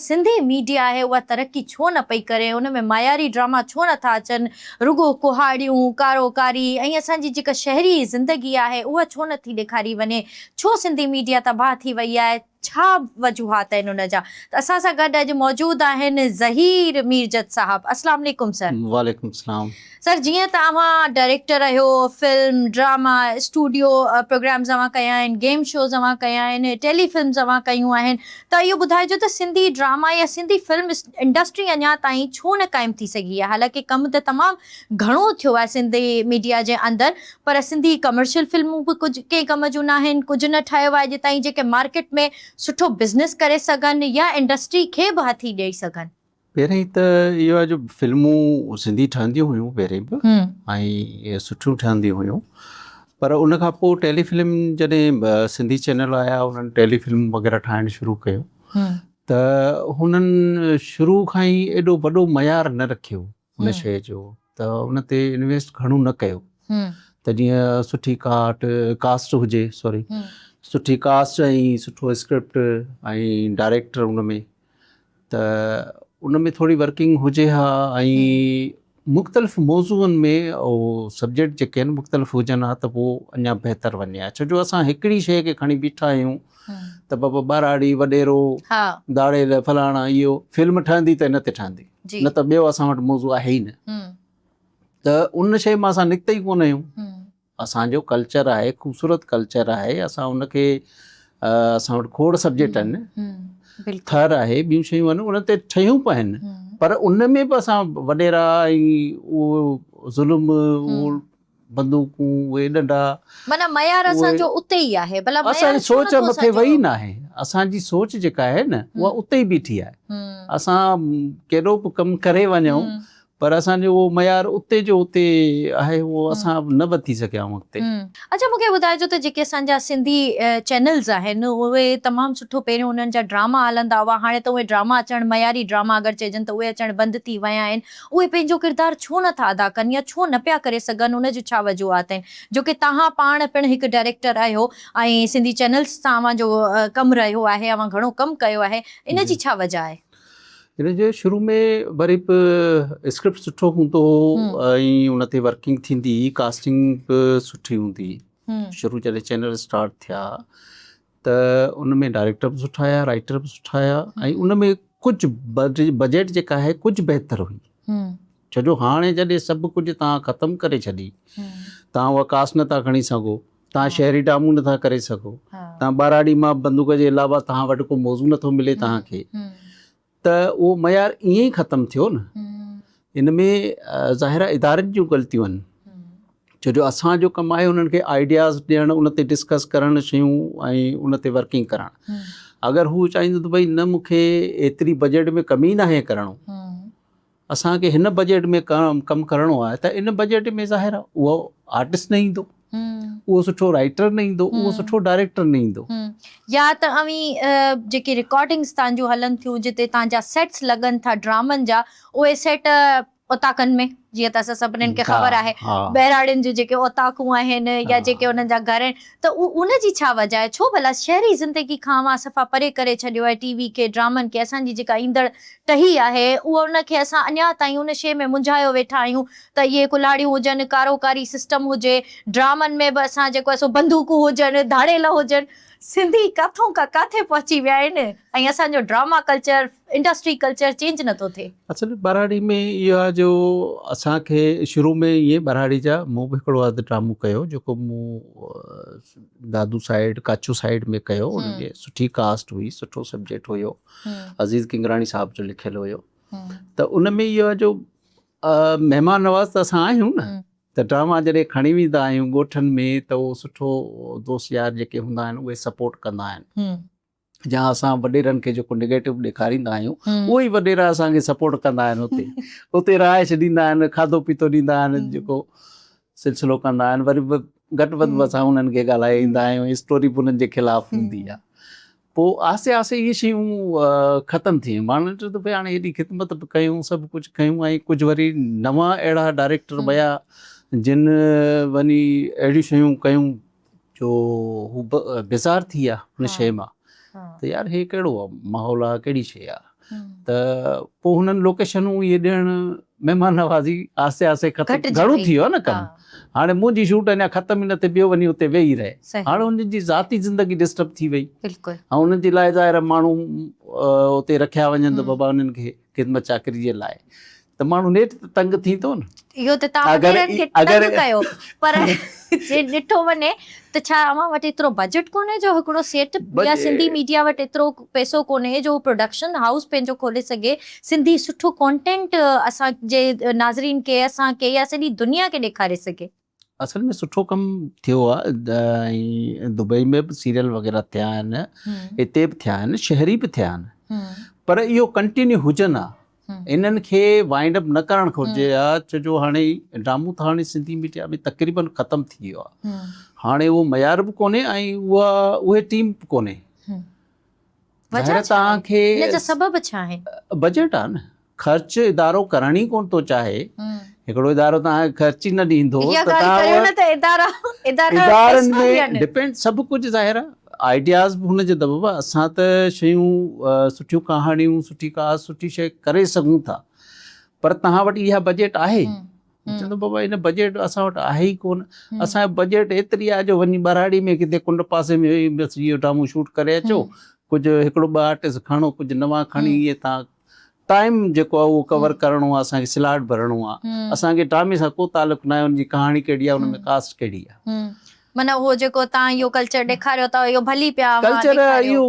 Sindhi media آهي اها ترقي ڇو نه پئي ڪري، ان ۾ معياري ڊراما ڇو نه ٿا اچن، رڳو ڪهاڙيون، ڪارو ڪاري ۽ اسان جي جيڪا شهري زندگي آهي اها ڇو نه ٿي ڏيکاري وڃي، ڇو سنڌي ميڊيا تباهه ٿي وئي آهي، ڇا وجوهات آهن ان جا ته اسان سان گڏ اڄ موجود آهن ظهير ميرجت صاحب اسلام عليڪم سر. وعليڪم السلام. سر جيئن ته اوهان ڊائريڪٽر آهيو فلم ڊراما اسٽوڊيو پروگرامز اوهان ڪيا آهن گيم شوز اوهان ڪيا آهن ٽيلي فلمز اوهان ڪيون آهن ته اهو ٻڌائجو ته سنڌي ڊراما يا سنڌي فلم انڊسٽري اڃا تائين ڇو نه قائم ٿي سگهي آهي حالانڪه ڪم ته تمام گهڻو ٿيو آهي سنڌي ميڊيا جي اندر پر سنڌي ڪمرشل فلمون به ڪجهه ڪنهن ڪم جون ناهن، ڪجهه نه ٺاهيو آهي اڄ تائين جيڪي مارڪيٽ ۾ سٺو بزنس ڪري سگهن يا انڊسٽري کي به هٿي ڏئي سگهن. پهرين ته اهو آهي جو فلمون سنڌي ٺهنديون هيون پهرين به ۽ سٺيون ٺهنديون هيون پر ان کان پوء ٽيلي فلم جڏهن سنڌي چينل آيا انهن ٽيلي فلم وغيره ٺاهڻ شروع ڪيو ته هنن شروع کان ئي ايڏو وڏو معيار نه رکيو ان شيء جو ته ان تي انويسٽ گهڻو نه ڪيو ته جيئن سٺي ڪاٽ ڪاسٽ هجي سوري سٺي ڪاسٽ ۽ سٺو اسڪرپٽ ۽ ڊائريڪٽر ان ۾ ته ان ۾ ٿوري ورڪنگ هجي ها ۽ مختلف موضوعن ۾ اهو سبجيڪٽ جيڪي آهن مختلف هجن ها ته پوء اڃا بهتر وڃي ها ڇو جو اسان هڪڙي شيء کي کڻي بيٺا آهيون ته بابا ٻهراڙي وڏيرو ڌاڙيل فلاڻا اهو فلم ٺهندي ته ان تي ٺهندي نه ته ٻيو اسان وٽ موضوع آهي ئي نه ته ان شيء مان اسان نڪتا ئي ڪونه آهيون. اسان جو ڪلچر آهي، خوبصورت ڪلچر آهي، اسان ان کي اسان وٽ کوڙ سبجيڪٽ آهن، ٿر آهي، ٻيون شيون آهن، ان تي ٺهيون به آهن پر ان ۾ به اسان وڏيرا ۽ اهو ظلم اهو بندوقون اهي ڏنڊا. معنيٰ معيار اسان جو اتي ئي آهي. ڀلا معيار اسان جي سوچ مٿي وئي ناهي. اسان جي سوچ جيڪا آهي نه اها اتي ئي بيٺي آهي. اسان ڪيڏو به ڪم ڪري وڃون پر اسان جو اهو معيار اتي جو اتي آهي اهو اسان نه وڌي سگهيا آهيون اڳتي. اڇا مون کي ٻڌائجو ته جيڪي اسان جا سنڌي چينلز آهن اهي تمام سٺو پهريون انهن جا ڊراما هلندا هئا هاڻي ته اهي ڊراما اچڻ معياري ڊراما اگر چئجن ته اهي اچڻ بند ٿي ويا آهن اهي پنهنجو ڪردار ڇو نه ٿا ادا ڪن يا ڇو نه پيا ڪري سگهن ان جون ڇا وجوهات آهن جو ڪي توهان پاڻ پڻ هڪ ڊائريڪٽر آهيو ۽ سنڌي چينلز سان اوهان جو ڪم رهيو آهي اوهان گهڻو ڪم ڪيو آهي ان جي ڇا وجه آهي؟ ان جي شروع ۾ وري به اسڪرپٽ سٺو هوندو هو ۽ ان تي ورڪنگ ٿيندي هئي ڪاسٽنگ به سٺي هوندي هئي شروع جڏهن چينل اسٽارٽ ٿيا ته ان ۾ ڊائريڪٽر به سٺا آيا رائيٽر به سٺا آيا ۽ ان ۾ ڪجهه بجيٽ جيڪا آهي ڪجهه بهتر هئي ڇو جو هاڻي جڏهن سڀ ڪجهه تان ختم ڪري ڇڏي تان اها ڪاسٽ نٿا کڻي سگهو تان شهري ڊرامو نٿا ڪري سگهو تان ٻهراڙي مان بندوق جي علاوه تان وٽ ڪو موضوع نٿو ملي تان کي ته اهو معيار ائين ئي ختم ٿيو نه. ان ۾ ظاهر آهي ادارن جون غلطيون آهن ڇو جو اسان جو ڪم آهي انهن کي آئيڊياز ڏيڻ ان تي ڊسڪس ڪرڻ شيون ۽ ان تي ورڪنگ ڪرڻ اگر هو چاهيندو ته ڀئي نه مون کي ايتري بجيٽ ۾ ڪم ئي ناهي ڪرڻو اسان کي هن بجيٽ ۾ ڪم ڪرڻو آهي ته ان بجيٽ ۾ ظاهر آهي اهو آرٽسٽ نه ايندو اهو سٺو رائيٽر نه ايندو اهو سٺو ڊائريڪٽر نه ايندو. يا ته اوهين جيڪي رڪارڊنگس تان جون هلن ٿيون جتي تان جا سيٽس لڳن ٿا ڊرامن جا اهي سيٽ اوطاقن ۾ جيئن ته اسان سڀنين کي خبر آهي ٻهراڙين جون جيڪي اوطاقون آهن يا جيڪي انهن جا گهر آهن ته ان جي ڇا وجه آهي ڇو ڀلا شهري زندگي کان اوهان صفا پري ڪري ڇڏيو آهي ٽي وي کي ڊرامن کي اسان جي جيڪا ايندڙ ٽهي آهي اهو ان کي اسان اڃا تائين ان شيء ۾ منجهايو ويٺا آهيون ته اهي ڪلهاڙيون هجن، ڪارو ڪاري سسٽم هجي، ڊرامن ۾ به اسان جيڪو آهي سو بندوقون هجن، ڌاڙيل هجن، سنڌي ڪاٿون کان ڪاٿي پهچي ويا آهن ۽ اسان جو drama culture, industry culture change نٿو ٿئي. اصل ٻهراڙي ۾ اهو آهي جو اسان کي شروع ۾ ائين ٻهراڙي جا مون به هڪڙو اڌ ڊرامو ڪيو جيڪو مون دادو سائيڊ ڪاڇو سائيڊ ۾ ڪيو ان ۾ سٺي ڪاسٽ هئي سٺو سبجيڪٽ هيو عزيز ڪنگراڻي صاحب جو لکيل هيو ته ان ۾ اهو آهي جو مهمان نواز ته اسان آهيون نه ته ڊراما جڏهن کڻي ويندا آهيون ڳوٺن ۾ ته اهو سٺو دوست يار جيڪي هوندا آهن اهي سپورٽ ڪندا آهن يا اسان وڏيرن کي جيڪو نيگيٽو ڏيکاريندا آهيون اهي ئي وڏيرا اسان کي سپورٽ ڪندا آهن اتي اتي رهائش ڏيندا آهن کاڌو پيتو ڏيندا آهن جيڪو سلسلو ڪندا آهن وري به گهٽ وڌ به اسان انهن کي ڳالهائي ايندا آهيون اسٽوري به انهن جي خلاف هوندي آهي پوء آهستي آهستي اهي شيون ختم ٿي ويون. ماڻهن چيو ته ڀئي هاڻي ايڏي خدمت به ڪيون سڀ ڪجهه ڪيون ۽ ڪجهه وري نوان اهڙا ڊائريڪٽر به آيا جن وڃي اهڙيون شيون ڪيون جو هو بيزار ٿي ويا ان شيء مان ته يار هي ڪهڙو ماحول آهي ڪهڙي شيء آهي. ته پوء هنن لوڪيشنون اهي ڏيڻ مهمان نوازي آهستي آهستي ختم گهڻو ٿي ويو نه ڪم هاڻي منهنجي شوٽ اڃا ختم ئي نه ٿي ٻيو وڃي اتي ويهي رهي هاڻي انهن جي ذاتي زندگي ڊسٽرب ٿي وئي بلڪل ۽ انهن جي لاء ظاهر ماڻهو اتي رکيا وڃن ته بابا انهن کي خدمت چاڪري جي لاء ته ماڻهو نيٺ ته تنگ ٿيندو نه. اهو ته توهان وڏيرن کي تنگ ڪيو پر جي ڏٺو وڃي ته ڇا اوهان وٽ ايترو بجيٽ ڪونهي جو هڪڙو سيٽ يا سنڌي ميڊيا وٽ ايترو پئسو ڪونهي جو هو پروڊڪشن هائوس پنهنجو کولي سگهي سنڌي سٺو ڪانٽينٽ اسان جي ناظرين کي اسان کي يا سڄي دنيا کي ڏيکاري سگهي. اصل ۾ سٺو ڪم ٿيو آ ۽ دبئي ۾ به سيريل وغيره ٿيا آهن هتي به ٿيا آهن شهري به ٿيا آهن پر اهو ڪنٽينيو هجن ها انهن کي وائنڊ اپ نه ڪرڻ گهرجي ها ڇو جو هاڻي ڊرامو ته هاڻي سنڌي ميڊيا ۾ تقريبن ختم ٿي ويو آ هاڻي اهو معيار به ڪونهي ۽ اها اهي ٽيم به ڪونهي وجه ڇا آهي ان جا سبب ڇا آهن؟ بجيٽ آ نه خرچ ادارو ڪرڻ ئي ڪونه ٿو چاهي هڪڙو ادارو توهان کي خرچ ئي نه ڏيندو ته توهان نه ته ادارا ادارا ادارن ۾ ڊپينڊ سڀ ڪجهه ظاهر آ آئيڊياز به هن جي ته بابا اسان ته شيون سٺيون ڪهاڻيون سٺي ڪا سٺي شيء ڪري سگهون ٿا پر توهان وٽ اها بجيٽ آهي چوندو بابا ان بجيٽ اسان وٽ آهي ئي ڪونه اسان جي بجيٽ ايتري آهي جو وڃي ٻهراڙي ۾ ڪٿي ڪنڊ پاسي ۾ ويهي بس اهو ڊرامو شوٽ ڪري اچو ڪجهه هڪڙو ٻه آرٽسٽ کڻو ڪجهه نوان کڻي اهي تان ٽائيم جيڪو آهي اهو ڪور ڪرڻو آهي اسان کي سلاٽ ڀرڻو آهي اسان کي ڊرامي سان ڪو تعلق ناهي ان جي ڪهاڻي ڪهڙي آهي ان ۾ ڪاسٽ ڪهڙي آهي. معنيٰ اهو جيڪو تان اهو ڪلچر ڏيکاريو ٿا اهو ڀلي پيا اوهان ڪلچر اهو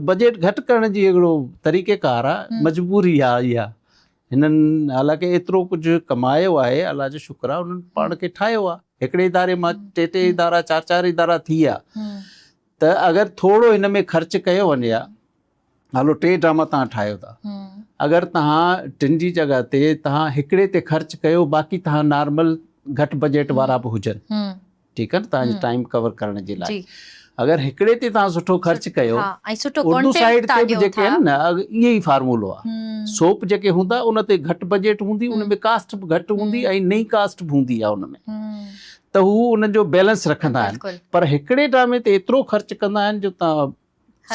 بجيٽ گهٽ ڪرڻ جي هڪڙو طريقيڪار آهي مجبوري آهي اها هنن حالانڪه ايترو ڪجهه ڪمايو آهي الله جو شڪر آهي انهن پاڻ کي ٺاهيو آهي هڪڙي اداري مان ٽي ٽي ادارا چار چار ادارا ٿي ويا ته اگر ٿورو هن ۾ خرچ ڪيو وڃي ها هلو ٽي ڊراما تهان ٺاهيو ٿا اگر تهان ٽن جي جڳهه تي تهان هڪڙي تي خرچ ڪيو باقي تهان نارمل گهٽ بجيٽ وارا به هجن ٺيڪ آ نه تهان جي ٽائيم ڪور ڪرڻ جي لاء اگر هڪڙي تي تهان سٺو خرچ ڪيو اردو سائيڊ تي به جيڪي آهن نه اهي ئي فارمولو آ سوپ جيڪي هوندا ان تي گهٽ بجيٽ هوندي ان ۾ ڪاسٽ به گهٽ هوندي ۽ نئين ڪاسٽ به هوندي آ ان ۾ ته هو ان جو بيلنس رکندا آهن پر هڪڙي ڊرامي تي ايترو خرچ ڪندا آهن جو تهان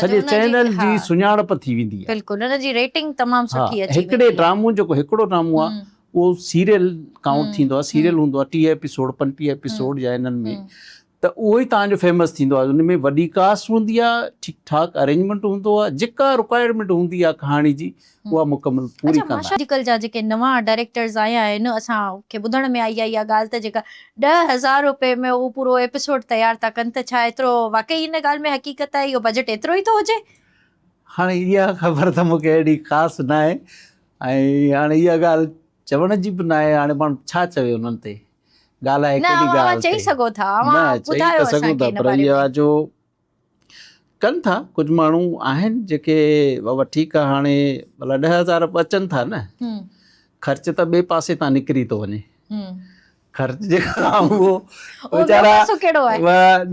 سڄي چينل جي سڃاڻپ ٿي ويندي آهي. بلڪل ان جي ريٽنگ تمام سٺي اچي ويندي آهي. هڪڙي ڊرامو جيڪو هڪڙو ڊرامو آهي اهو سيريل ڪائونٽ ٿيندو آهي سيريل هوندو آهي 30 ايپيسوڊ 35 ايپيسوڊ يا انهن ۾ ته اهو ئي توهان جو فيمس ٿيندو آهي ان ۾ وڏي ڪاسٽ هوندي آهي ٺيڪ ٺاڪ ارينجمينٽ هوندو آهي جيڪا رڪوائرمينٽ هوندي آهي ڪهاڻي جي اها مڪمل پوري ڪندا آهن. اڄڪلهه جا جيڪي نوان ڊائريڪٽرز آيا آهن اسان کي ٻڌڻ ۾ آئي آهي اها ڳالهه ته جيڪا 10,000 روپئي ۾ اهو پورو ايپيسوڊ تيار ٿا ڪن ته ڇا ايترو واقعي ان ڳالهه ۾ حقيقت آهي اهو بجيٽ ايترو ئي ٿو هجي؟ هاڻي اها خبر ته مون کي اهڙي خاص ناهي ۽ هاڻي اها ڳالهه چوڻ جي به ناهي هاڻي ماڻهو ڇا چوي انهن تي ڳالهائي ڪهڙي ڳالهه تي چئي سگهو ٿا اوهان ٻڌايو اسان کي ان باري ۾ جو ڪن ٿا ڪجهه ماڻهو آهن جيڪي بابا ٺيڪ آ هاڻي ڀلا 10000 به اچن ٿا نه خرچ ته ٻئي پاسي تان نڪري ٿو وڃي خرچ جيڪو اهو ويچارا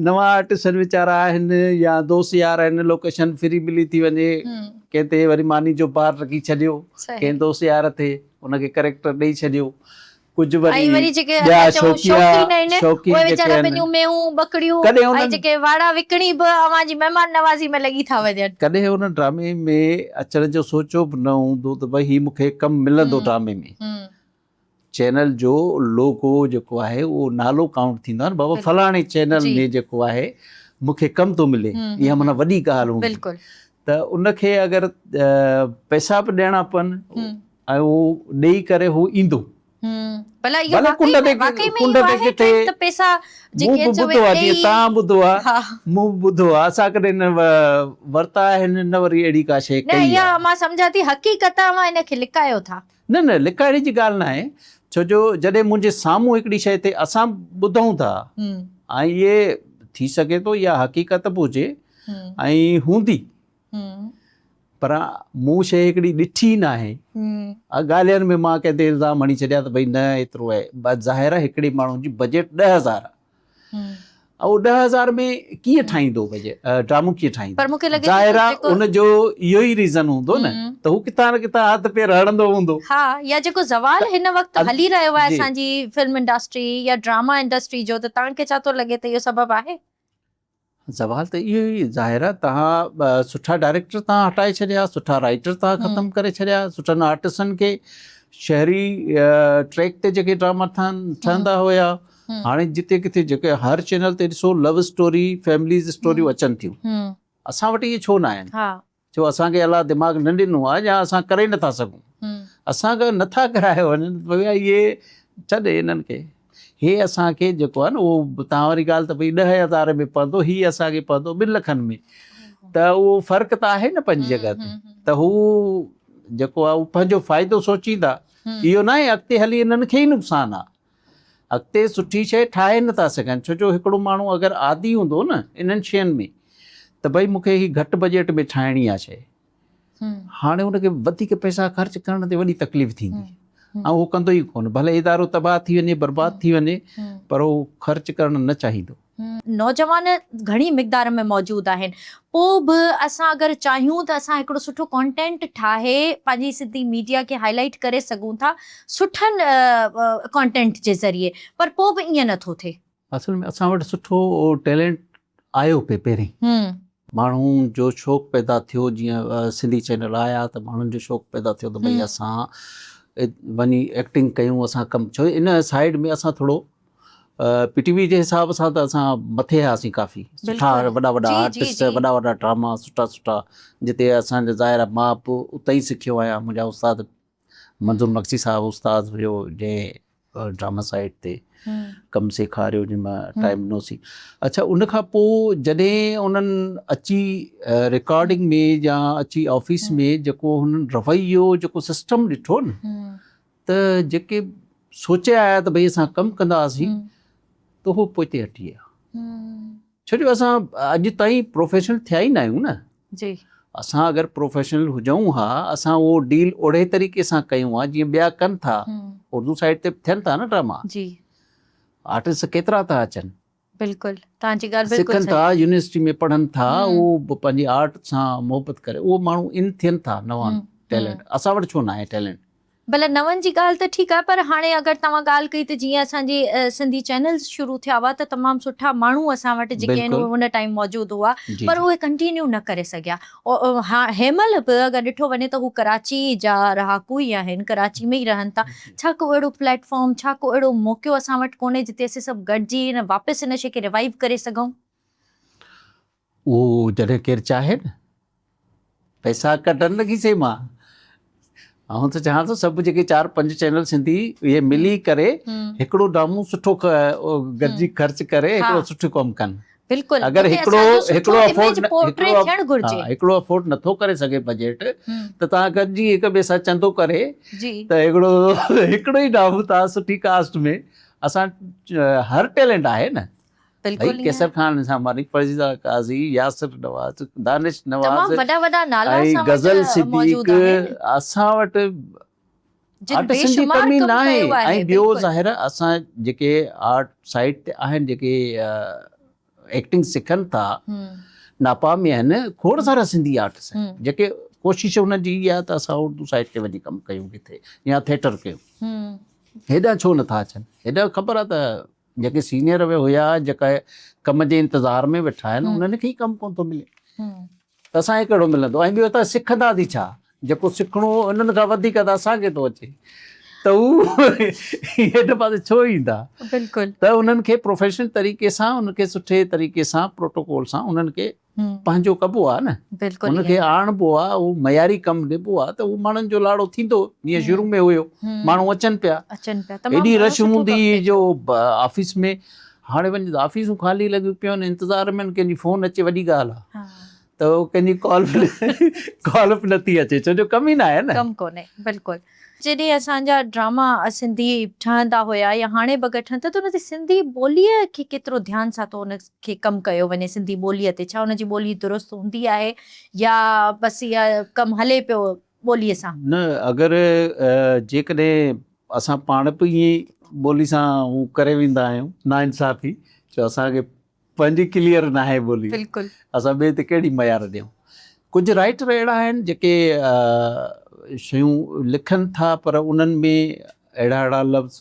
نوان آرٽسٽ ويچارا آهن يا دوست يار آهن لوڪيشن فري ملي ٿي وڃي ڪنهن تي وري ماني جو بار رکي ڇڏيو ڪنهن دوست يار تي ان کي ڪريڪٽر ڏئي ڇڏيو ڪجهه وري ۽ وري جيڪي ٻيا شوقين آهن اهي ويچارا پنهنجون مينهون ٻڪريون ۽ جيڪي واڙا وڪڻي به اوهان جي مهمان نوازي ۾ لڳي ٿا وڃن. ڪڏهن ان ڊرامي ۾ اچڻ جو سوچيو به نه هوندو ته ڀئي هي مون کي ڪم ملندو ڊرامي ۾. چينل جو لوگو جيڪو آهي اهو نالو ڪائونٽ ٿيندو آهي نه بابا فلاڻي چينل ۾ جيڪو آهي مون کي ڪم ٿو ملي اها معنيٰ وڏي ڳالهه هوندي ته ان کي اگر پئسا به ڏيڻا پون ۽ اهو ڏيئي ڪري هو ايندو. ڀلا اهو واقعي ۾ واقعي ۾ اهو آهي ٽرينڊ ته پئسا جيڪي مون به ٻڌو آهي جيئن توهان ٻڌو آهي مون به ٻڌو آهي اسان ڪڏهن نه ورتا آهن نه وري اهڙي ڪا شيء ڪئي آهي. نه اها مان سمجهان ٿي حقيقت آهي اوهان ان کي لڪايو ٿا. نه نه لڪائڻ جي ڳالهه ناهي ڇو جو جڏهن منهنجي سامهون هڪڙي شيء ٿئي اسان ٻڌون ٿا ۽ اهي ٿي سگهي ٿو اها حقيقت به هجي ۽ هوندي. پر مون شيء هڪڙي ڏٺي ئي ناهي. ڳالهين ۾ مان ڪنهن تي الزام هڻي ڇڏيان ته ڀئي نه ايترو آهي. ظاهر آهي هڪڙي ماڻهو جي بجيٽ 10,000 آهي. اهو 10,000 ۾ ڪيئن ٺاهيندو بجيٽ ڊرامو ڪيئن ٺاهيندو؟ پر مون کي لڳي ٿو ظاهر آهي ان جو اهو ئي ريزن هوندو نه ته هو ڪٿان نه ڪٿان هٿ پير هڻندو هوندو. ها يا جيڪو زوال هن وقت هلي رهيو آهي اسان جي فلم انڊسٽري يا ڊراما انڊسٽري جو ته توهان کي ڇا ٿو لڳي ته اهو سبب آهي؟ زوال ته اهو ئي ظاهر آهي توهان سٺا ڊائريڪٽر توهان هٽائي ڇڏيا، سٺا رائيٽر توهان ختم ڪري ڇڏيا، سٺن آرٽسٽن کي شهري ٽريڪ تي جيڪي ڊراما ٺهندا هيا هاڻي جتي ڪٿي جيڪي هر چينل تي ڏسو لو اسٽوري فيمليز اسٽوريون اچن ٿيون اسان وٽ اهي ڇو نه آهن؟ ڇو اسان کي الله دماغ نه ڏنو آهي يا اسان ڪري نٿا سگهون؟ اسان کان نٿا ڪرايو وڃن ڀيا اهي ڇڏ انهن کي هي اسان کي جيڪو آهي نه اهو توهان واري ڳالهه ته ڀئي 10,000 ۾ پوندو هي اسان کي پوندو 2 لکن ۾ ته اهو فرق ته آهي نه پنهنجي جڳهه تي ته هو جيڪو آهي اهو پنهنجو فائدو سوچيندا اهو ناهي اڳتي هلي انهن کي ئي نقصان آهي اڳتي سٺي شيء ٺاهي نٿا سگهن ڇو جو هڪڙو ماڻهو اگر عادي هوندو نه انهن شين ۾ ته ڀئي مون کي هي گهٽ بجيٽ ۾ ٺاهڻي آهي شيء هاڻي ان کي وڌيڪ پئسا خرچ ڪرڻ تي وڏي تڪليف ٿيندي ۽ هو ڪندو ئي ڪونه ڀلي ادارو تباهه ٿي وڃي برباد ٿي وڃي پر هو خرچ ڪرڻ نه چاهيندو. نوجوان گهڻي مقدار ۾ موجود آهن پوء به اسان اگر چاهيون ته اسان هڪڙو سٺو ڪانٽينٽ ٺاهي پنهنجي سنڌي ميڊيا کي هائي لائيٽ ڪري سگهون ٿا سٺن ڪانٽينٽ جي ذريعي پر پوء به ائين نٿو ٿئي. اصل ۾ اسان وٽ سٺو ٽيلنٽ آيو پئي پهرين ماڻهن جو شوق پيدا ٿيو جيئن سنڌي چينل آيا ته ماڻهن جو شوق پيدا ٿيو ته ڀئي اسان وڃي ايڪٽنگ ڪيون اسان ڪم ڇو ان سائيڊ ۾ اسان ٿورو پي ٽي وي جي حساب سان ته اسان مٿي هئاسين ڪافي سٺا وڏا وڏا آرٽسٽ وڏا وڏا ڊراما سٺا سٺا جتي اسان جو ظاهر آهي مان به اتي ئي سکيو آهيان منهنجا استاد منظور مگسي صاحب استاد هيو جنهن ڊراما سائيڊ تي ڪم سيکاريو جنهن مان ٽائيم ڏنوسين اڇا ان کان پوء جڏهن انهن اچي رڪارڊنگ ۾ يا اچي آفيس ۾ جيڪو هنن رويو جيڪو سسٽم ڏٺو نه ته جيڪي سوچي آيا ته ڀئي اسان ڪم ڪنداسين ته هو پوئتي هٽي ويا ڇو جو اسان اڄ تائين پروفيشنل ٿيا ئي نه آهيون نه جي اسان اگر پروفيشنل هجون ها اسان اهو ڊيل اهڙي طريقي سان ڪيون ها جيئن ٻيا ڪن ٿا اردو سائيڊ تي ٿين ٿا نه ڊراما جي آرٽسٽ ڪيترا ٿا اچن بلڪل توهان جي ڳالهه بلڪل سکن ٿا يونيورسٽي ۾ پڙهن ٿا اهو پنهنجي آرٽ سان محبت ڪري اهو ماڻهو ان ٿين ٿا نوان ٽيلنٽ اسان وٽ ڇو ناهي ٽيلنٽ. ڀلا نون جي ڳالهه ته ٺيڪ آهي پر هاڻي اگر توهان ڳالهه ڪئي ته جيئن اسان جي سنڌي چينلز شروع ٿيا هئا ته تمام سٺا ماڻهو اسان وٽ جيڪي آهن اهي ان ٽائيم موجود هئا پر اهي ڪنٽينيو نه ڪري سگهيا هيمهل به اگر ڏٺو وڃي ته هو ڪراچي جا رهاڪو ئي آهن ڪراچي ۾ ئي رهن ٿا ڇا ڪو اهڙو پليٽ فارم، ڇا ڪو اهڙو موقعو اسان وٽ ڪونهي جتي اسين سڀ گڏجي ان واپس ان شيء کي ريوائيو ڪري سگهون؟ اهو جڏهن ڪير چاهي نه پئسا ڪڍن نه کيسي مان. آئون ته چاهان ٿو سڀ جيڪي چار پنج چينل سنڌي اهي ملي ڪري هڪڙو ڊرامو سٺو گڏجي خرچ ڪري هڪڙو سٺو ڪم ڪن. بلڪل اگر هڪڙو هڪڙو افورڊ هڪڙو ٿيڻ گهرجي هڪڙو افورڊ نٿو ڪري سگهي بجيٽ ته توهان گڏجي هڪ ٻئي سان چندو ڪري ته هڪڙو هڪڙو ئي ڊرامو توهان سٺي ڪاسٽ ۾ اسان هر ٽيلنٽ آهي نه بلڪل قيصر خان سان ماني فرزيزا قاضي ياسر نواز دانش نواز تمام وڏا وڏا نالا اسان وٽ غزل صديق اسان وٽ جن آرٽسٽن جي بيشمار ڪمي ڪم ناهي ڪيو آهي ۽ ٻيو بلڪل. ظاهر آهي اسان جيڪي آرٽ سائيڊ تي آهن جيڪي ايڪٽنگ سکن ٿا ناپا ۾ آهن کوڙ سارا سنڌي آرٽسٽ آهن جيڪي ڪوشش انهن جي اها آهي ته اسان اردو سائيڊ تي وڃي ڪم ڪيون ڪٿي يا ٿيٽر ڪيون هيڏانهن ڇو نٿا اچن هيڏانهن خبر آهي ته جيڪي سينيئر به هيا جيڪا ڪم جي انتظار ۾ ويٺا آهن انهن کي ئي ڪم ڪونه ٿو ملي ته اسان کي ڪهڙو ملندو ۽ ٻيو ته سکنداسين ڇا جيڪو سکڻو هو انهن کان وڌيڪ ته اسان کي ٿو اچي ته هو هن پاسي ڇو ايندا بلڪل ته انهن کي پروفيشنل طريقي سان انهن کي سٺي طريقي سان پروٽوڪول سان انهن کي پنهنجو ڪبو آهي نه بلڪل ان کي آڻبو آهي اهو معياري ڪم ڏبو آهي ته اهو ماڻهن جو لاڙو ٿيندو جيئن شروع ۾ هيو ماڻهو اچن پيا اچن پيا تمام ايڏي رش هوندي هئي جو آفيس ۾ هاڻي وڃ ته آفيسون خالي لڳيون پيون آهن انتظار ۾ آهن ڪنهن جي فون اچي وڏي ڳالهه آهي ته ڪنهن جي ڪال ڪال به نٿي اچي ڇو جو ڪم ئي ناهي نه ڪم ڪونهي بلڪل جڏهن اسان جا ڊراما سنڌي ٺهندا هيا يا هاڻي به اگر ٺهن ٿا ته ان تي سنڌي ٻوليء کي ڪيترو ڌيان سان ٿو ان کي ڪم ڪيو وڃي سنڌي ٻوليء تي ڇا ان جي ٻولي درست هوندي آهي يا بس اها ڪم هلي پيو ٻوليء سان. نه اگر جيڪڏهن اسان پاڻ به ائين ٻولي سان هو ڪري ويندا آهيون ناانصافي ڇو اسان کي پنهنجي ڪليئر ناهي ٻولي بلڪل اسان ٻئي تي ڪهڙي معيار ڏيون ڪجهه رائيٽر اهڙا آهن جيڪي شيون لکن ٿا پر انهن ۾ اهڙا اهڙا لفظ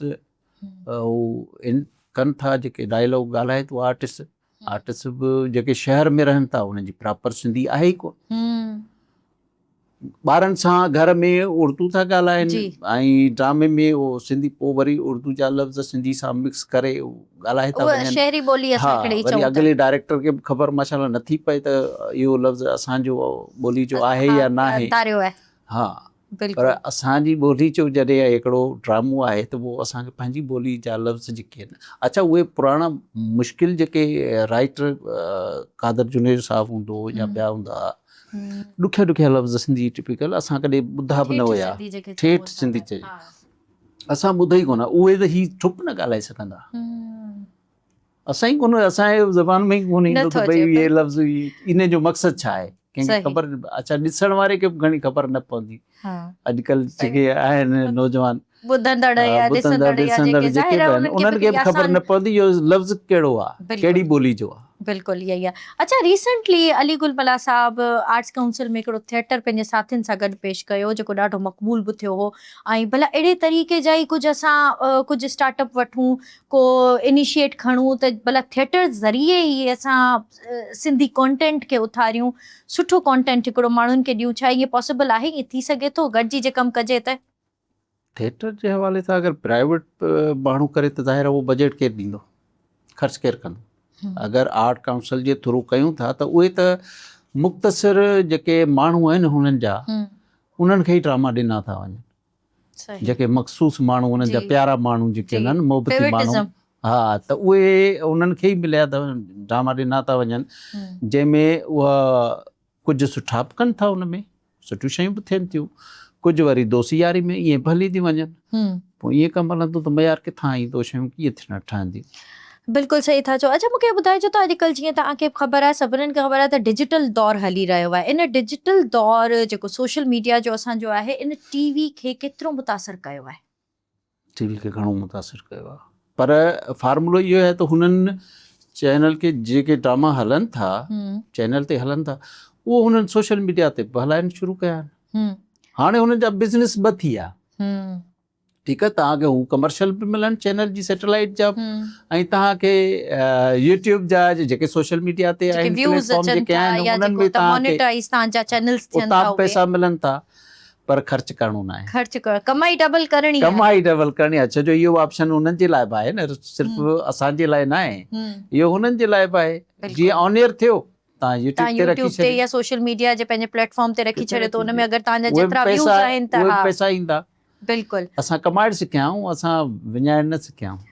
هو ڪن ٿا جيڪي ڊائلاگ ڳالهائي ٿو آرٽسٽ آرٽسٽ به جيڪي شهر ۾ رهن ٿا انهن جي پراپر سنڌي آهي ئي ڪونه. ٻارن سان گهر ۾ اردو ٿا ڳالهائن ۽ ڊرامي ۾ اهو سنڌي پوء وري اردو جا لفظ سنڌي سان مڪس ڪري ڳالهائي ٿا وڃن. شهري ٻولي اسان هڪڙي چئون ٿا. اڳلي ڊائريڪٽر کي به خبر ماشاءالله نٿي پئي ته اهو لفظ اسان جو ٻولي جو آهي يا ناهي. ها پر اسان جي ٻولي جو جڏهن هڪڙو ڊرامو آهي ته اهو اسان کي پنهنجي ٻولي جا لفظ جيڪي آهن اڇا اهي پراڻا مشڪل جيڪي رائيٽر قادر جونيجو صاحب هوندو هو يا ٻيا هوندا هئا ڏکيا ڏکيا لفظ سنڌي ٽپيڪل اسان ڪڏهن ٻڌا به نه هيا ٺيٺ سنڌي چئي اسان ٻڌا ئي ڪونه اهي ته هي ٺپ نه ڳالهائي سگهندا اسان ئي ڪونه اسان جي زبان ۾ ئي ڪونه ايندو ته ڀئي اهي لفظ ان جو مقصد ڇا آهي ڪنهن کي خبر اڇا ڏسڻ واري کي به گهڻي خبر نه پوندي اڄڪلهه جيڪي آهن نوجوان ٻڌندڙ يا ڏسندڙ يا جيڪي ظاهر آهي انهن کي به خبر نه پوندي اهو لفظ ڪهڙو آهي ڪهڙي ٻولي جو آهي. بلڪل اها ئي آهي. اڇا ريسنٽلي علي گل ملاح صاحب آرٽس ڪائونسل ۾ هڪڙو ٿيٽر پنهنجي ساٿين سان گڏ پيش ڪيو جيڪو ڏاڍو مقبول به ٿيو هو ۽ ڀلا اهڙي طريقي جا ئي ڪجهه اسان ڪجهه اسٽارٽ اپ وٺون ڪو انيشيئيٽ کڻون ته ڀلا ٿيٽر ذريعي ئي اسان سنڌي ڪانٽينٽ کي اٿاريون سٺو ڪانٽينٽ هڪڙو ماڻهن کي ڏيون ڇا ائين پاسيبل آهي ائين ٿي سگهي ٿو گڏجي جي ڪم ڪجي ته؟ ٿيٽر جي حوالي سان اگر پرائيويٽ ماڻهو ڪري ته ظاهر آهي اهو بجيٽ ڪير ڏيندو خرچ ڪير ڪندو اگر آرٽ ڪائونسل جي ٿرو ڪيون ٿا ته اهي ته مختصر جيڪي ماڻهو آهن هنن جا انهن کي ئي ڊراما ڏنا ٿا وڃن جيڪي مخصوص ماڻهو انهن جا پيارا ماڻهو جيڪي آهن محبتي ماڻهو ها ته اهي انهن کي ئي مليا ٿا ڊراما ڏنا ٿا وڃن جنهن ۾ اها ڪجهه سٺا به ڪن ٿا ان ۾ سٺيون شيون به ٿين ٿيون ڪجهه وري دوسي ياري ۾ ائين به هلي ٿيون وڃن پوء ائين ڪم هلندو ته معيار ڪٿان ايندو شيون ڪيئن ٺهنديون. بلڪل صحيح ٿا چئو اڇا مونکي ٻڌائجو ته اڄڪلهه جيئن توهان کي به خبر آهي سڀنن کي خبر آهي ته ڊجيٽل دور هلي رهيو آهي ان ڊجيٽل دور جيڪو سوشل ميڊيا جو اسان جو آهي ان ٽي وي کي ڪيترو متاثر ڪيو آهي. ٽي وي کي گهڻو متاثر ڪيو آهي پر فارمولو اهو آهي ته هنن چينل کي جيڪي ڊراما هلن ٿا چينل تي هلن ٿا اهو هنن سوشل ميڊيا تي به هلائڻ شروع ڪيا آهن هاڻي هنن جا بزنس ٻه ٿي ويا ٺيڪ آهي توهان کي هو ڪمرشل به ملن چينل جي سيٽلائيٽ جا ۽ توهان کي يوٽيوب جا جيڪي سوشل ميڊيا تي آهن پليٽ فارم جيڪي آهن انهن ۾ توهان کي اتان پئسا ملن ٿا پر خرچ ڪرڻو ناهي. خرچ ڪرڻ ڪمائي ڊبل ڪرڻي آهي. ڪمائي ڊبل ڪرڻي آهي ڇو جو اهو آپشن انهن جي لاء به آهي نه صرف اسان جي لاء ناهي اهو هنن جي لاء به آهي جيئن آن ايئر ٿيو تان يوٽيوب تي رکي ڇڏيو تي يا سوشل ميڊيا جي پنهنجي پليٽ فارم تي رکي ڇڏيو ته ان ۾ اگر تان جا جيترا ويوز آهن ته ها پئسا ايندا بلڪل اسان ڪمائڻ سکيا آهيون اسان وڃائڻ نه سکيا آهيون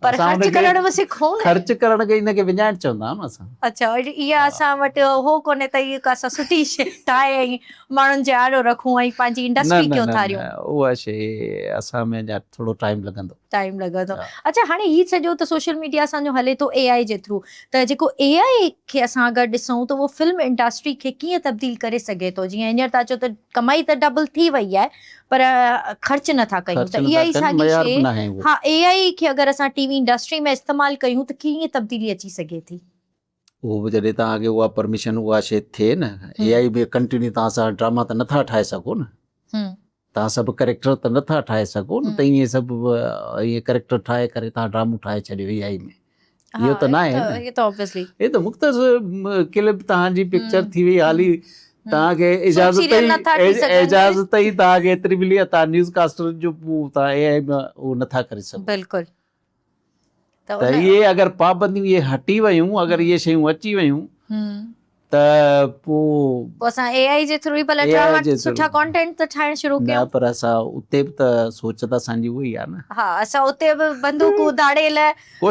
پر خرچ ڪرڻ به سکون نه. خرچ ڪرڻ کي ان کي وڃائڻ چوندا آهيون نه اسان. اڇا اها اسان وٽ هو ڪونهي ته اها ڪا اسان سٺي شيء ٺاهي ۽ ماڻهن جي آڏو رکون ۽ پنهنجي انڊسٽري کي اٿاريون. نه نه اها شيء اسان ۾ اڃا ٿورو ٽائيم لڳندو. ٽائيم لڳندو. اڇا هاڻي هي سڄو ته سوشل ميڊيا اسان جو هلي ٿو اي آء جي ٿرو ته جيڪو اي آء کي اسان اگر ڏسون ته اهو فلم انڊسٽري کي ڪيئن تبديل ڪري سگهي ٿو جيئن هينئر توهان چئو ته ڪمائي ته ڊبل ٿي وئي آهي پر خرچ نه ٿا ڪيون ته اها ئي ساڳي شيء ها اي آء کي اگر اسان ٽي وي انڊسٽري ۾ استعمال ڪيون ته ڪيئن تبديلي اچي سگهي ٿي. اهو به جڏهن توهان کي اها پرميشن اها شيء ٿئي نه اي آء به ڪنٽينيو توهان سان ڊراما ته نٿا ٺاهي سگهو نه توهان سڀ ڪريڪٽر ته نٿا ٺاهي سگهو نه ته ائين سڀ ائين ڪريڪٽر ٺاهي ڪري توهان ڊرامو ٺاهي ڇڏيو اي آء ۾ اهو ته ناهي نه اهو ته obviously هي ته مختصر ڪلپ توهان جي پڪچر ٿي وئي حالي توهان کي اجازت ئي اجازت ئي توهان کي ايتري ملي آهي توهان نيوز ڪاسٽر جو توهان اي آء ۾ اهو نٿا ڪري سگهو بلڪل ته اهي اگر پابنديون اهي هٽي ويون اگر اهي شيون اچي ويون ته پوء. پوء اسان اي آء جي ٿرو ئي ڀلا ڊراما سٺا ڪانٽينٽ ته ٺاهڻ شروع ڪيون. نه پر اسان اتي به ته سوچ ته اسان جي اها ئي آهي نه. ها اسان اتي به بندوقون ڌاڙيل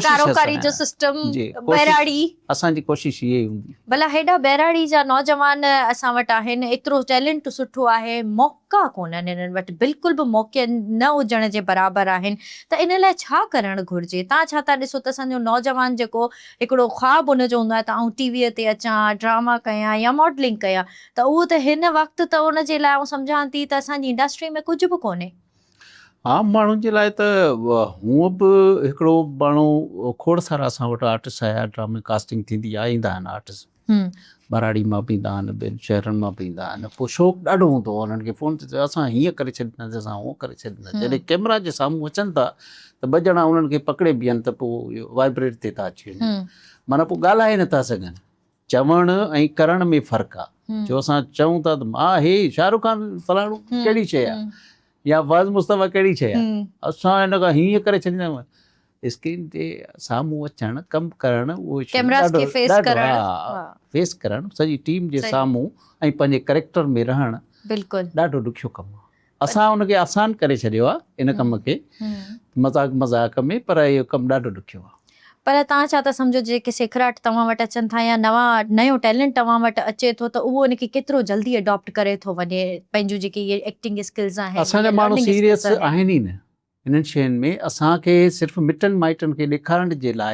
ڪاروڪاري جو سسٽم ٻهراڙي. اسان جي ڪوشش اها ئي هوندي. ڀلا هيڏا ٻهراڙي جا نوجوان اسان وٽ آهن ايترو ٽيلنٽ سٺو آهي موقعا ڪونهن انهن وٽ بلڪل به موقعا نه هجڻ جي برابر آهن ته ان لاء ڇا ڪرڻ گهرجي تان ڇا ٿا ڏسو ته اسان جو نوجوان جيڪو هڪڙو خواب ان جو هوندو آهي ته آئون ٽي ويء تي اچان، ڊراما ڪيان يا ماڊلنگ ڪيان ته اهو ته هن وقت ته ان جي لاء آئون سمجهان ٿي ته اسان جي انڊسٽري ۾ ڪجهه به ڪونهي. عام ماڻهن جي لاء ته هونء به هڪڙو ماڻهو کوڙ سارا اسان وٽ آرٽسٽ آيا ڊرامي ڪاسٽنگ ٿيندي آهي ايندا آهن آرٽسٽ. ٻهراڙي مان به ايندا آهن ٻين شهرن مان به ايندا آهن پوء شوق ڏاڍو هوندو آهي انهن کي فون تي اسان هيئن ڪري ڇڏينداسين اسان هونئن ڪري ڇڏينداسين جڏهن ڪيمرا جي سامهون اچن ٿا ته ٻه ڄڻا انهن کي پڪڙي بيهن ته پوء وائبريٽ تي ٿا اچي وڃن معنيٰ پوء ڳالهائي نٿا سگهن چوڻ ۽ ڪرڻ ۾ فرق آهي جو اسان چئون ٿا ته مان هي شاهه رخ خان فلاڻو ڪهڙي شيء آهي يا فاز مصطفيٰ ڪهڙي شيء آهي اسان هن کان هيئن ڪري ڇڏيندا آهيون اسڪرين تي سامهون اچڻ ڪم ڪرڻ اهو ڪيمراز کي فيس ڪرڻ فيس ڪرڻ سڄي ٽيم جي سامهون ۽ پنهنجي ڪريڪٽر ۾ رهڻ بلڪل ڏاڍو ڏکيو ڪم آهي اسان ان کي آسان ڪري ڇڏيو آهي ان ڪم کي مذاق مذاق ۾ پر اهو ڪم ڏاڍو ڏکيو آهي. پر توهان ڇا ٿا سمجهو جيڪي سيکڙاٽ توهان وٽ اچن ٿا يا نوان نيو ٽيلنٽ توهان وٽ اچي ٿو ته اهو ان کي ڪيترو جلدي اڊاپٽ ڪري ٿو وڃي پنهنجون جيڪي اهي ايڪٽنگ اسڪلز آهن اسان جا ماڻهو سيريس آهن ئي نه انهن شين ۾ اسان کي صرف مٽن مائٽن کي ڏيکارڻ جي لاء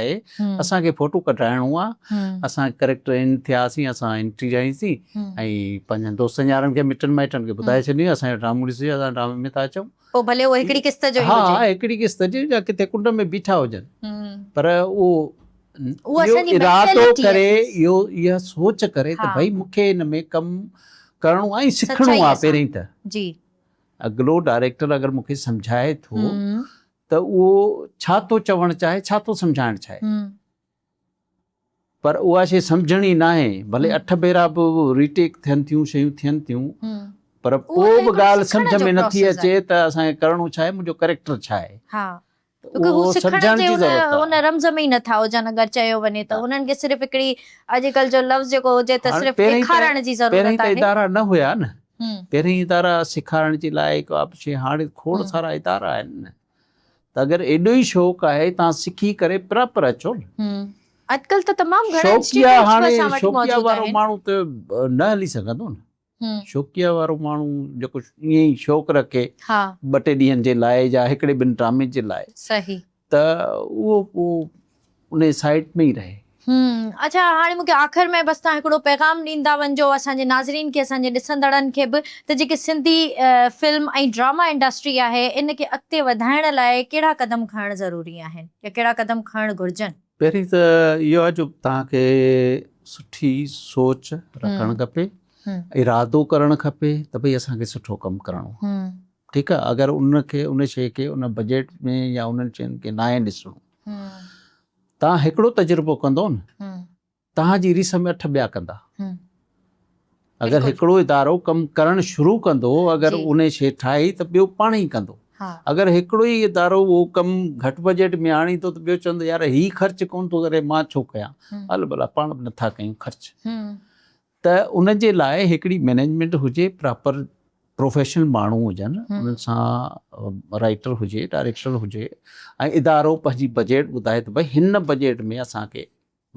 اسان کي فوٽو ڪڍرائڻو آ اسان ڪريڪٽر ان ٿياسين اسان انٽري ڏنيسين ۽ پنهنجن دوستن يارن کي مٽن مائٽن کي ٻڌائي ڇڏيو اسان جو ڊرامو ڏسجو اسان ڊرامي ۾ ٿا اچون. پوء ڀلي اهو هڪڙي قسط جو ئي هجي. ها هڪڙي قسط جي يا ڪٿي ڪنڊ ۾ بيٺا هجن پر اهو اهو ارادو ڪري اهو اها سوچ ڪري ته ڀئي مون کي ان ۾ ڪم ڪرڻو آ ۽ سکڻو آ پهرين ته. جي. اڳلو ڊائريڪٽر اگر مون کي سمجهائي ٿو ته اهو ڇا ٿو چوڻ چاهي ڇا ٿو سمجهائڻ چاهي پر اها شي سمجهڻي ناهي ڀلي اٺ ڀيرا به ريٽيڪ ٿين ٿيون شيون ٿين ٿيون پر پوء به ڳالهه سمجهه ۾ نٿي اچي ته اسان کي ڪرڻو ڇا آهي منهنجو ڪريڪٽر ڇا آهي. ڇوڪه هو سکڻ جي ان رمز ۾ ئي نٿا هجن اگر چيو وڃي ته انهن کي صرف هڪڙي اڄڪلهه جو لفظ جيڪو هجي ته صرف ڏيکارڻ جي ضرورت آهي. پهرين ته ادارا نه هيا نه پهرين ادارا سيکارڻ جي لاء ڪا به شيء هاڻي کوڙ سارا ادارا آهن نه ته اگر ايڏو ئي شوق آهي تان سکي ڪري پراپر اچو نه. اڄڪلهه ته تمام گهڻا انسٽيٽيوٽس به اسان وٽ موجود آهن. شوقيا وارو ماڻهو ته نه هلي سگهندو نه. شوقيه وارو ماڻهو جيڪو ائين ئي شوق رکي ٻه ٽي ڏينهن جي لاء يا هڪڙي ٻن ڊرامي جي لاء صحيح ته اهو پوء ان سائيڊ ۾ ئي رهي. اڇا هاڻي مونکي آخر ۾ بس تان هڪڙو پيغام ڏيندا وڃجو اسان جي ناظرين کي اسان جي ڏسندڙن کي به ته جيڪي سنڌي فلم ۽ ڊراما انڊسٽري آهي ان کي اڳتي وڌائڻ لاء ڪهڙا قدم کڻڻ ضروري آهن يا ڪهڙا قدم کڻڻ گهرجن. پهرين ته اهو آهي جو توهان کي سٺي سوچ رکڻ کپي، ارادو ڪرڻ کپي ته ڀئي اسان کي سٺو ڪم ڪرڻو آهي. ٺيڪ آهي اگر ان کي ان شيء کي ان بجيٽ ۾ يا انهن شين کي ناهي ڏسڻو توهان هڪڙو تجربو ڪندو نه توهان جي ريس ۾ اٺ ٻيا ڪندا. اگر هڪڙو ادارو ڪم ڪرڻ شروع ڪندو اگر ان شيء ٺاهي ته ٻيو پاڻ ئي ڪندو. اگر هڪڙو ئي ادارو اهو ڪم گهٽ بجيٽ ۾ آڻيندو ته ٻيو چوندو يار هي خرچ ڪونه ٿو ڪري مان ڇو ڪيان هل ڀلا پاڻ به نٿا ڪيون خرچ. ته ان جي لاء هڪڙي مئنيجمينٽ هجي پراپر پروفيشنل ماڻهو هجن انهن سان رائيٽر هجي ڊائريڪٽر هجي ۽ ادارو پنهنجي بجيٽ ٻڌائي ته ڀئي هن بجيٽ ۾ اسان کي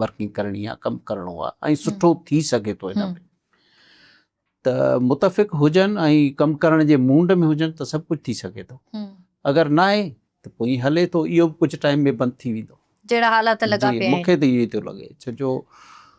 ورڪنگ ڪرڻي آ ڪم ڪرڻو آ ۽ سٺو ٿي سگهي ٿو هن ۾ ته متفق هجن ۽ ڪم ڪرڻ جي مونڊ ۾ هجن ته سڀ ڪجهه ٿي سگهي ٿو اگر ناهي ته پوء هلي ٿو اهو به ڪجهه ٽائيم ۾ بند ٿي ويندو جهڙا حالات لڳا پيا آهن مونکي ته اهو ئي ٿو لڳي ڇو جو